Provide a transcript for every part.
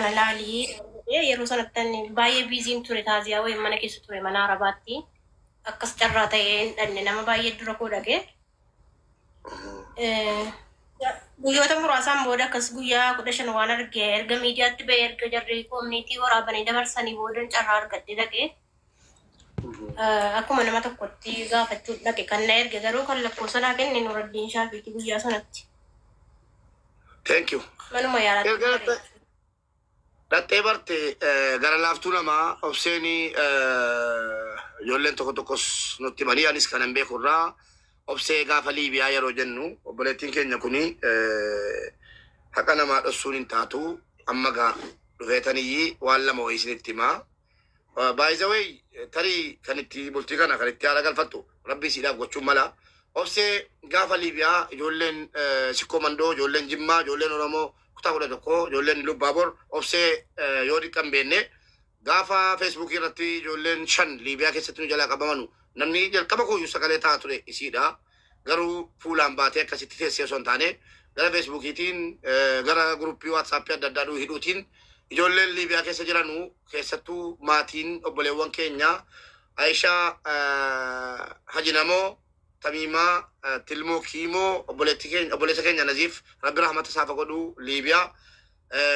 Kana laalii jedhee yeroo sanatti ani baay'ee biiziin ture taaziyaa wayii mana keessa ture mana Arabaatti. Akkas carraa ta'ee hin dhanne nama baay'ee dura koo dhaqe. Guyyoota muraasaan booda akkas guyyaa 15 waan arge erga miidiyaatti ba'ee erga jarri koominiitii waraabanii dabarsanii boodan carraa argadhe dhaqe. Akkuma nama tokkotti gaafachuu dhaqe kan na erge garuu kan lakkoofsa naa kenne Nuraddiin Shaafiiti guyyaa sanatti. Thank you. Manuma yaalaatti Erga bare. Dhaxxee barte gara laaftuu namaa obseen ijoolleen tokko tokkos nutti himanii anis kanan beeku irraa obsee gaafa Liibiyaa yeroo jennu obboleettiin keenya kuni haqa namaa dhossuun hin taatu amma gaa dhufeetaniyyi waan lama wayii isinitti himaa. By the way tarii kan itti bultii kana kan itti haala galfattu rabbii siidhaaf gochuun mala. Obsee gaafa Liibiyaa ijoolleen Sikkoo Mandoo, ijoolleen Jimmaa, ijoolleen Oromoo kutaa 11, ijoolleen Ilubbaabor obsee yoo diqqa hin beekne gaafa feesbuukii irratti ijoolleen 5 Liibiyaa keessatti nu jalaa qabamanu namni jalqaba kooyyuu sagalee ta'aa ture isiidha. Garuu fuulaan baatee akkasitti teessee osoo hin taane gara feesbuukiitiin gara guruppii waatsaappii adda addaa nuu hidhuutiin ijoolleen Liibiyaa keessa jiranu keessattuu maatiin obboleewwan keenya Ayishaa Haji Namoo Tamiimaa Tilmoo Kiimoo obboleetti keenya obboleessa keenya Naziif Rabbi rahmata isaaf haa godhu Liibiyaa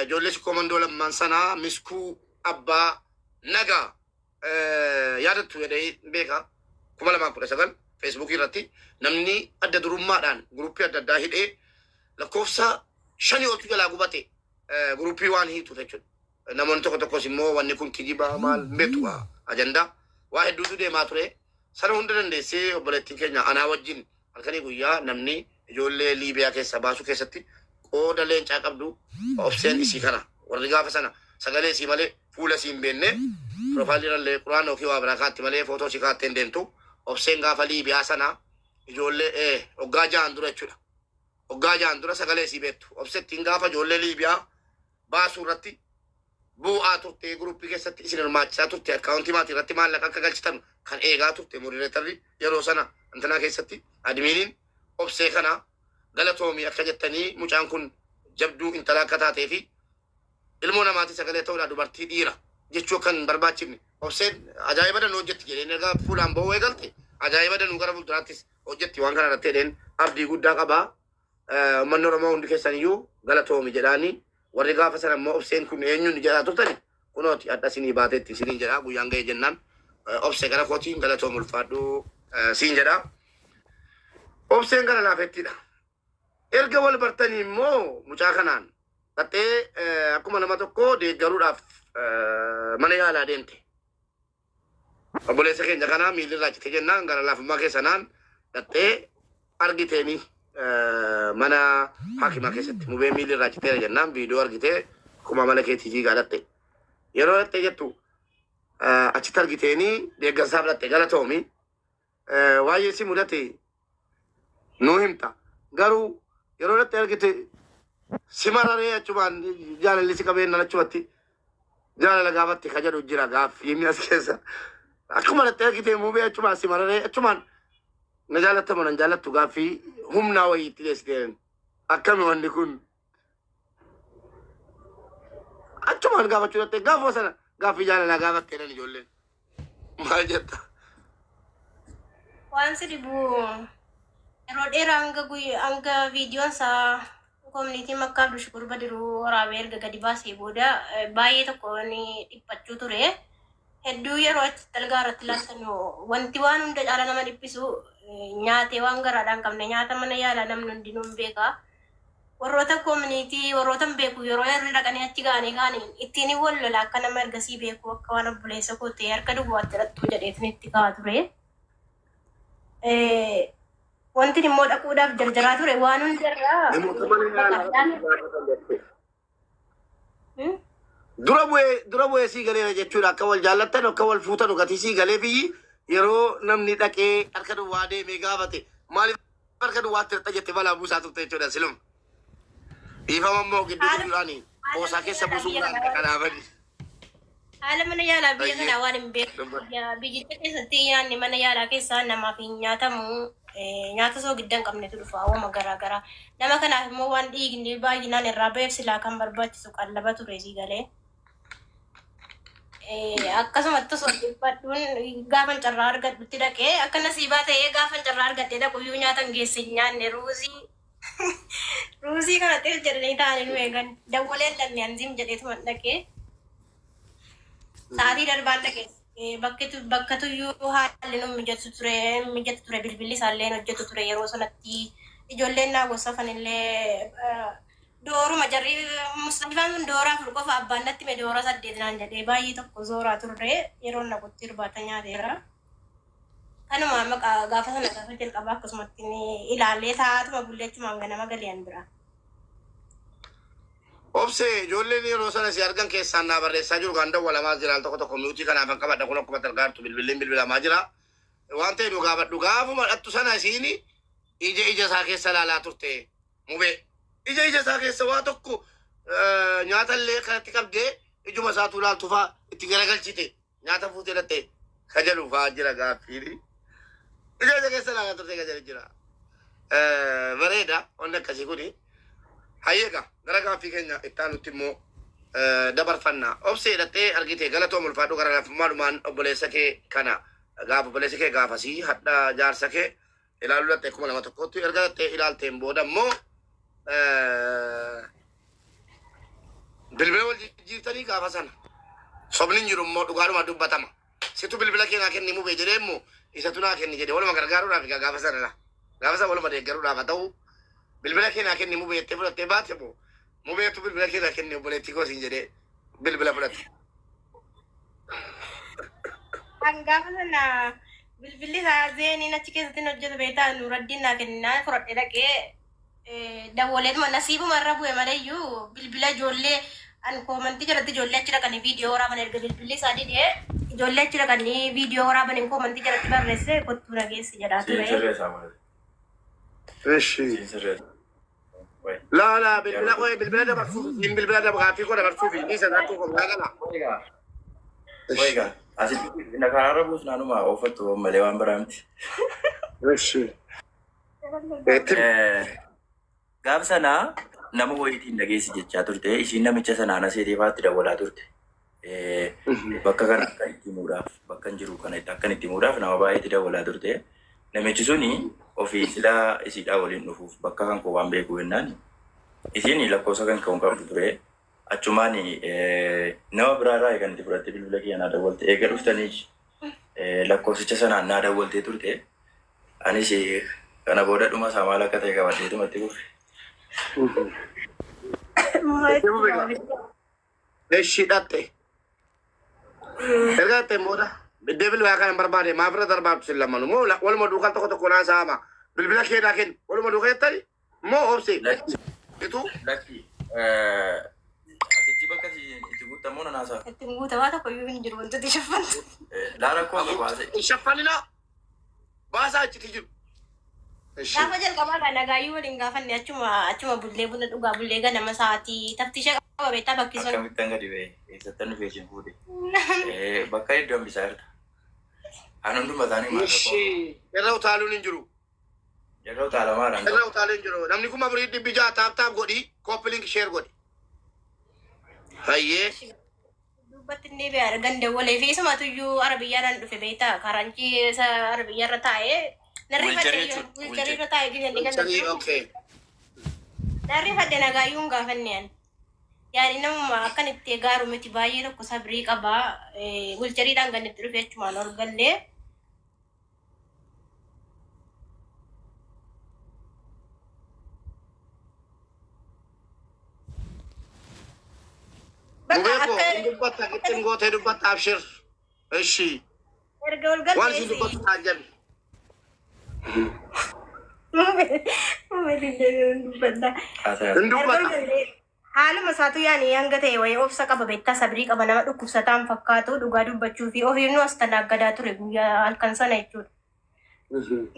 ijoollee Sikkoo Mandoo lammaan sanaa Miskuu Abbaa Nagaa yaadattu jedhee beeka 2019 feesbuukii irratti namni adda durummaadhaan guruppii adda addaa hidhee lakkoofsa shanii oltu jalaa gubate guruppii waan hiituuf jechuudha. Namoonni tokko tokkos immoo wanni kun kijiba maal hin beektu gaa ajandaa waa hedduutu deemaa ture. Sana hunda dandeessee obboleettiin keenya anaa wajjin halkanii guyyaa namni ijoollee Liibiyaa keessaa baasuu keessatti qooda leencaa qabdu obseen isii kana. Warri gaafa sana sagalee isii malee fuula isii hin beekne piroofaayilii irrallee quraana yookiin waa biraa kaatti malee footoo isii kaattee hin deemtu. Obseen gaafa Liibiyaa sana ijoollee waggaa ja'an dura jechuudha. Waggaa ja'an dura sagalee isii beektu. Obsettiin gaafa ijoollee Liibiyaa baasuu irratti bu'aa turte guruppii keessatti isin hirmaachisaa turte akkaawuntii maatii irratti maallaqa akka galchitan kan eegaa turte modireetarri yeroo sana antanaa keessatti admiiniin obsee kana galatoomii akka jettanii mucaan kun jabduu intalaa akka taatee fi ilmoo namaatii sagalee ta'uudhaa dubartii dhiira jechuu akka hin barbaachifne obseen ajaa'iba danuu hojjetti jedheen erga fuulaan ba'uu eegalte ajaa'iba danuu gara fuulduraattis hojjetti waan kana irratti jedheen abdii guddaa qabaa. Uummanni Oromoo hundi keessan iyyuu galatoomi jedhaani. Warri gaafa sana immoo obseen kun eenyuun jedhaa turtani kunooti hadha isinii baateetti isiniin jedhaa guyyaan ga'e jennaan obse gara kootiin galatoomi ulfaadhu siin jedhaa. Obseen gara laafettiidha. Erga wal bartanii immoo mucaa kanaan dhaxxee akkuma nama tokko deeggaruudhaaf mana yaalaa deemte. Obboleessa keenya kanaa miilli irraa cite jennaan gara laafummaa kee sanaan dhaxxee argiteeni mana hakimaa keessatti mubee miilli irraa citeera jennaan viidiyoo argitee akkuma mana keetii fiigaa dhaxxe. Yeroo dhaxxee jettu achitti argiteeni deeggarsaaf dhaxxe galatoomi. Waa'ee si mudate nuu himta. Garuu yeroo irratti argite si mararee achumaan jaalalli si qabeen achumatti jaalala gaafatte ka jedhu jira gaaffii as keessa. Akkuma irratti argite muubee achumaan si mararee achumaan na jaalattamu nan jaalattu gaaffii humnaa wayii itti dhiyeessite. Akkami wanni kun? Achumaan gaafachuu dhattee gaafuma sana gaaffii jaalalaa gaafatte jedhan ijoolleen. Maal jetta? Waan si dhibu yeroo dheeraa hanga guyya hanga viidiyoon isaa koominiitii Makkaa Abdushukur Badiruu waraabee erga gadi baasee booda baay'ee tokko ni dhiphachuu ture. Hedduu yeroo achitti algaa irratti ilaaltan wanti waan hunda caala nama dhiphisu nyaatee waan garaadhaan qabne nyaata mana yaalaa namni hundinuu hin beeka. Warroota koominiitii warroota hin beeku yeroo jarri dhaqanii achi ga'anii ka'anii ittiin hin wal lola akka nama ergasii beeku akka waan obboleessa koo ta'e harka duwwaatti dhaqxuu jedheetin itti ka'a ture. Wanti immoo dhaquudhaaf jarjaraa ture waan hundarraa Namoota mana bakka yaalaa gaafatan jechuudha. Hmm? Dura bu'ee sii galeera jechuudha akka wal jaallattan akka wal fuutan gatii sii galee biyyi yeroo namni dhaqee harka duwwaa deemee gaafate maaliif harka duwwaatti hirta jette balaa buusaa turte jechuudha siluma. Dhiifama immoo gidduu Haala gidduudhaan haala qoosaa mana keessa yaalaa buusuun biyya gaariidha kanaa waan kanaafani. haala mana yaalaa biyya Baay'ee kanaa waan hin beeku. dubbadhu. Biyyicha keessatti nyaanni mana yaalaa keessaa namaaf hin nyaatamu. Nyaata soogidda hin qabnetu dhufa awwama garaa garaa. Nama kanaaf immoo waan dhiigni baay'inaan irraa ba'eef silaa kan barbaachisu qallaba ture sii galee. Akkasumatti osoo dhiphadhuun gaafan carraa argadhutti dhaqee akka nasiibaa ta'ee gaafan carraa argadhee dhaqu iyyuu nyaata hin geesse hin nyaanne ruuzii ruuzii kana xif jedhanii taa'anii nu eegan dawwalee hin dhanne anziim jedheetuma dhaqee sa'aatii darbaan dhaqe. Bakkitu bakkatuyyuu haalli nu mijatu ture, bilbilli isaallee hin hojjetu ture yeroo sanatti. Ijoolleen naa gosafan illee dooruma jarri Mustafaan sun doora 4 qofa abbaan natti hime, doora 8 naan jedhee baay'ee tokko zooraa turre. Yeroo naqutti irbaata nyaateera. Kanuma maqaa gaafa sana gaafa jalqabaa akkasumatti ni ilaalee taa'atuma bulleechumaan ganama galee bira. Obse, ijoolleen yeroo sana si argan keessaan naa barreessaa jiru kan dawwalamaa jira al tokko tokko mute kanaaf kan qabadha kun akkuma argaartu bilbilleen bilbilamaa jira. Waan ta'e nu gaafadhu, gaafuma dhattu sana isiin ija ija isaa keessa ilaalaa turte mubee. Ija ija isaa keessa waa tokko nyaata illee kanatti qabdee ijuma isaatu ilaaltu faa itti garagalchite nyaata fuutee dhatte kajalu faa jira gaaffiini. Ija ija keessa ilaalaa turte kajalu jira. Bareeda wanni akkasii kuni. Hayyeega, gara gaaffii keenya itti aanutti immoo dabarfanna. Obsee, hidhattee argite, galatoom, ulfaadhu. Gara laafummaadhumaan obboleessa kee kana gaafa obboleessa kee gaafasii hadha jaarsa kee ilaaluu dhattee 2001tti erga dhattee ilaalteen booda immoo bilbila wal jijjiirtanii gaafa sana sobni hin jiru immoo dhugaadhuma dubbatama. Situ bilbila kee naa kenni mubee jedhee immoo isatu naa kenni jedhee waluma gargaaruudhaaf egaa gaafa sana gaafa sana waluma deeggaruudhaaf haa ta'u bilbila kee naa kenni mubee jettee fudhattee baate moo mubeetu bilbila kee naa kenni obboleettii koo siin jedhee bilbila fudhate? Kan gaafa sana bilbilli isaa zeeniin achi keessatti hin hojjetu beektaa, Nuuraddiin naa kennaa fudhadhe dhaqee dawwaleetuma nasiibuma irra bu'e maleeyyuu bilbila ijoollee an comment jalatti ijoollee achi dhaqanii viidiyoo waraaban erga bilbilli isaa didee ijoollee achi dhaqanii viidiyoo waraaban comment jalatti barreesse kottuu nageessi jedhaa Siin ture. sirreessaa malee. Ishi. Siin sirreessa. Wai. Laa laa, bilbila koo bilbila dabarsuuf siin bilbila gaaffii koo dabarsuuf dhiisa rakkoo koo biraa gala. Waigaa. Waigaa. Asitti na karaarra buusnaanuma ooffattu malee waan biraa miti. Ishi. Itti. Gaaf sana nama wayiitiin dhageessi jechaa turte. Ishiin namicha sanaan aseetee faatti dawwalaa turte. Bakka kana akka itti himuudhaaf, bakka hin jiru kana akka itti himuudhaaf nama baay'eetti dawwalaa turte. Namichi suni ofii silaa isiidhaa waliin dhufuuf bakka kan koo waan beeku jennaan isiin lakkoofsa kan koo qabdu ture. Achumaan nama biraarraa kan itti fudhattee bilbila kiyya naa dawwalte. Eega dhuftanii lakkoofsicha sanaan naa dawwaltee turte. Anis kana booda dhuma isaa maal akka ta'e qabadheetumatti kufe. Itti fufi. Ishi dhatte. Erga dhatteen booda biddee bilbilaa kana hin barbaade maaf irra darbaabtu sin lamanu moo waluma duukaan tokko tokko naa saama bilbila kee naa kenni waluma duukaa jettani moo obse Lakki itu? Lakki, asitti bakka itti guutamu nan haasa'a. Ittiin guutamaa tokko iyyuu hin jiru wantoota shaffantu. Laara koo qabu haasa'e. Hin shaffanina, baasaa achitti jiru. Ishi. Gaafa jalqabaa kan nagaayyuu waliin gaafanne achuma bullee buna dhugaa bullee ganama sa'aatii taftisha qaba beektaa bakki sun. Akkamittan gadi ba'e eessattan dhufee isheen fuudhe. Bakka iddoo hambisaa jirta. An hunduma isaanii maallaqa. Ishi. Irra utaaluun hin jiru. Yeroo utaalamaadhaan Irra utaaluun hin jiru. Namni 4600 tap tap godhi, copy link, share godhi. Hayyee. Dubbatti inni biyya ganda walee fi isumatu iyyuu arabiyyaadhaan dhufe beektaa karanchii isa arabiyyaarra taa'ee narri Wheelchair fadhe jechuudha. wheelchair irra taa'ee gisanii ganda Sanii okay. Narri fadhe nagaayyuu hin gaafanne ani. Yaani namuma akkan itti gaaru miti, baay'ee tokko sabrii qabaa. Wheelchairiidhaan kan itti dhufe achumaan ol gallee. Bakka Mubee koo akka hin dubbatta qixxin gootee dubbatta abshir. Ishi. Erga ol Waan isin galtees dubbattu taajjabi. Dubbadha. Haasa'a. Hin Erga ol dubbata. gallee haaluma isaatu yaani hanga ta'e wayii obsa qaba beektaa, sabrii qaba, nama dhukkubsataan fakkaatu dhugaa dubbachuu fi ofiinuu as tanaaggadaa ture guyyaa halkan sana jechuudha.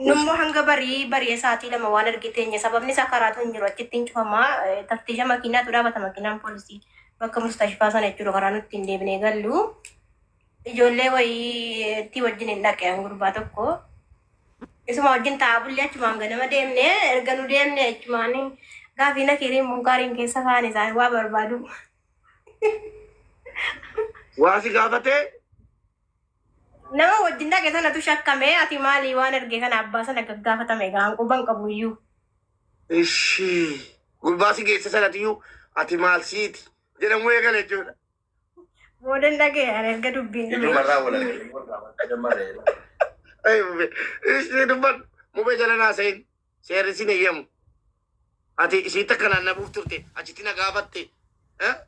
Nummoo hanga barii barii sa'aatii 2 waan argiteenya sababni isaa karaatu hin jiru, achitti hin cufamaa, taftiisha makiinaatu dhaabata, makiinaan poolisii bakka mustashfaa sana jechuudha, karaa nutti hin deebinee gallu. Ijoollee wayiitti wajjin hin dhaqe gurbaa tokko. Isuma wajjin taa'aa bullee achumaan ganama deemnee erga nu deemne achumaan gaafii nakiriin munkaariin keessa kaan isaan waa barbaadu. Waa si gaafatee. Nama wajjin dhaqe sanatu shakkame ati maali waan erge kana abbaa sana gaggaafatame gaan quban qabu iyyuu. Ishii. Gurbaa si geesse sanatiyyuu ati maal siiti jedhamuu eegale jechuudha. Boodan dhaqe ani erga dubbiin dhume. Ijjumarraa wal arganii wal gaafachuu jammarre. Ay mubee. Ishii dubbadhu. Mubee jala naasa'in. Seerri sin eeyyamu. Ati isiin takka naannabuuf turte achitti na gaafatte.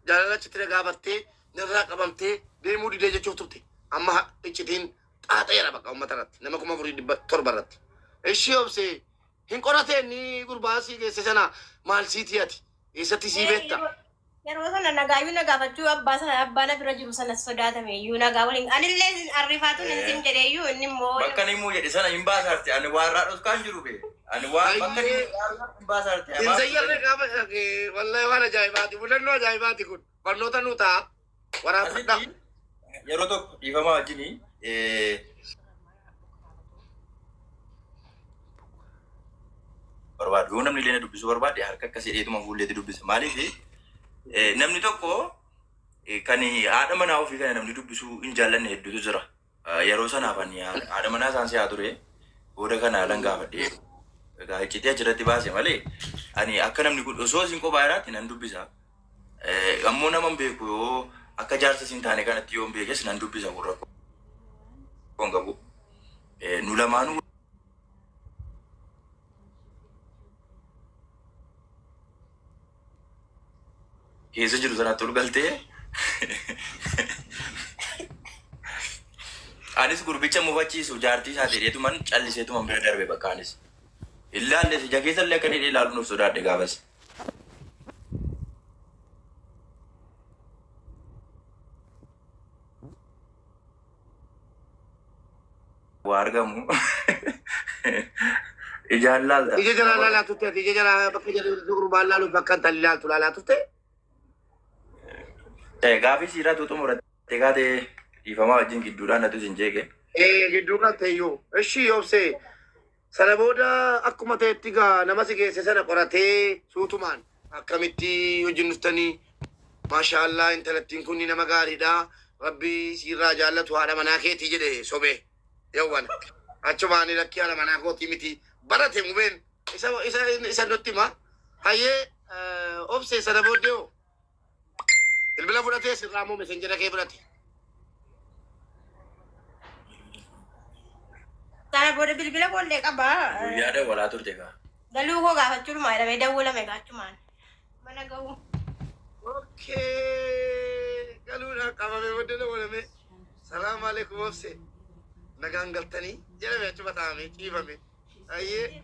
Jaalala achitti na gaafattee narraa qabamtee deemuu didee jechuuf turte. Amma iccitiin xaaxeera bakka uummata irratti nama 4700 irratti. Ishii obsee hin qoratee inni gurbaa sii geesse sana maal siiti ati eessatti sii beekta? Yeroo sana nagaayyuu na gaafachuu abbaa sana abbaa na bira jiru sana sodaatame iyyuu nagaa waliin anillee arrifaatuun hin sin jedhee iyyuu inni immoo Bakka inni immoo jedhe sana hin baasaarte ani waan irraa dhoskaan jiru bee. Ani waan bakka inni hin baasaarte. Hin zayyarre gaafa wallahi waan ajaa'ibaati mudannoo ajaa'ibaati kun barnoota nuu ta'a waraabadha. Asitti yeroo tokko dhiifamaa wajjini barbaadu yoo namni illee na dubbisuu barbaade harka akkasii dheetuma fuulleetti dubbisa. Maaliif namni tokko kan haadha manaa ofii kana namni dubbisuu hin jaallanne hedduutu jira. Yeroo sanaaf ani haadha manaa isaan si'aa ture booda kana haalan gaafadhe. Egaa iccitii achirratti baase malee ani akka namni kun osoo isin kophaa jiraatti nan dubbisa. Ammoo nama hin beeku yoo akka jaarsa isin taane kanatti yoo hin beekes nan dubbisa kun rakkoo hin qabu. Nu lamaanuu keessa jiru sanatti ol galtee anis gurbicha mufachiisu jaartii isaa ta'eetuman calliseetuman bira darbe bakka anis. Ilaalles ija keessa illee akka inni ilaalu nuuf sodaadhe gaafas. Waa argamu. Ijaan laalta. Ija jalaa laalaa turte ati ija jalaa bakka jalaa gurbaan laaluuf bakka intalli laaltu laalaa turte. Gaafii siiraatu xumuratte kaatee dhiifamaa wajjin gidduudhaan natu isin jeeqe. Gidduu kan ta'eyyuu. Ishii obsee sana booda akkuma ta'etti gaa nama si geesse sana qoratee suutumaan akkamitti wajjin dhuftanii maashaallah intalattiin kun nama gaariidha rabbi siirraa jaallatu haadha manaa keetii jedhe sobee yawwan achumaan lakkii haadha manaa kootii miti barate mubeen isa isa isa nutti hima hayyee obsee sana booddee hoo bilbila fudhatee sirraa moo messenjera kee fudhate. Sana booda bilbila koollee qaba. Guyyaa dawwalaa turte kaa. Galuu koo gaafachuudhuma jedhamee dawwalame gaachumaan. Mana ga'uu. Okay. Galuudhaan qabamee booddee dawwalame. Salaamu alaikum obse. Nagaan galtanii jedhame achuma taa'ame ciifame. Ayyee.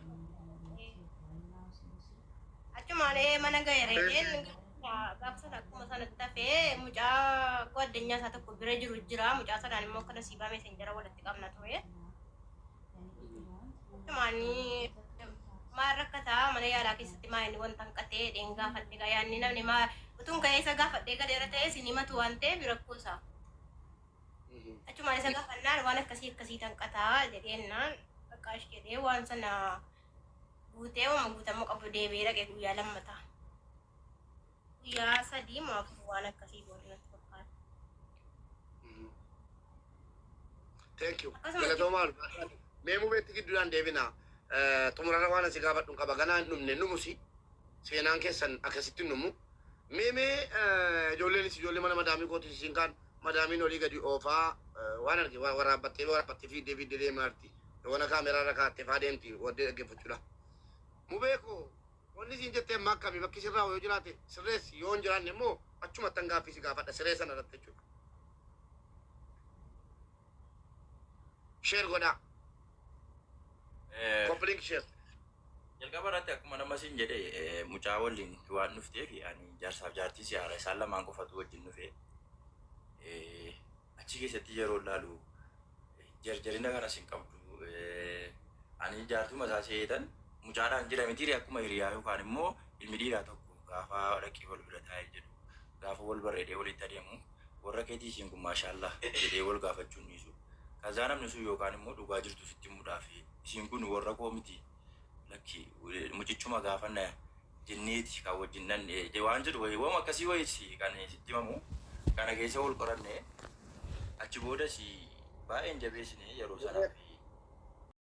Achumaan mana ga'eera jedheen gaafa sana akkuma sanatti hafee mucaa addunyaa isaa tokko bira jiru jira. Mucaa sanaan immoo akkana siibaa messenjera walitti qabna ture. Achumaan maal rakkataa mana yaalaa keessatti maa inni wanta hanqatee dheen gaafadhe gaa yaanni namni maa utuun ka'ee isa gaafadhee galeera ta'ee isin himatu waan ta'eef rakkoo isaa. Achumaan isa gaafannaan waan akkasii akkasii hanqataa jedheennaan bakka ash jedhee waan sana guutee waan guutamuu qabu deebi'ee dhaqe guyyaa lammataa. Guyyaa sadii moo afur waan akkasii booda natti fakkaata. Thank you. Galatoomaa ulfaadhaa. Mee mubeetti gidduudhaan deebina. Xumurarra waan asi gaafadhu qaba. Ganaa hin dhumne numusi. Seenaan keessan akkasitti hin dhumu. Mee mee ijoolleenis ijoollee mana madaamii kooti isiin kaan madaamiin olii gadi oofaa waan arge waraabbattee waraabbattee fiiddee fiiddee deemaa jirti. Yoona kaameraa irra kaattee faa deemti waddee dhaggeeffachuudha. Mubee koo wanni isiin jettee amma akkami bakki sirraa yoo jiraate sirreessi yoo hin jiraanne immoo achumattan gaaffii si gaafadha siree sana irratti jechuudha. Share godhaa. Copy link share. Jalqaba irratti akkuma nama siin jedhe mucaa waliin waan dhufteef ani jaarsaaf jaartii si haara isaan lamaan qofatu wajjin dhufe. Achi keessatti yeroo ilaalu jarjarina kanas hin qabdu. Ani jaartuma isaa seetan mucaadhaan jira mitiiri akkuma hiriyaa yookaan immoo ilmi dhiiraa tokko gaafa dhaqee wal bira taa'ee jedhu gaafa wal barreedee walitti adeemu warra keetii isiin kun maashaallaa jedhee wal gaafachuun dhiisu. Kazaa namni sun yookaan immoo dhugaa jirtu sitti himuudhaaf, isiin kun warra koo miti, lakki, mucichuma gaafanna jenneeti kan wajjin nan waan jedhu wayii, waan akkasii wayii kan sitti himamu kana keessa wal qoranne. Achi boodas baay'een jabeessine yeroo sanaaf.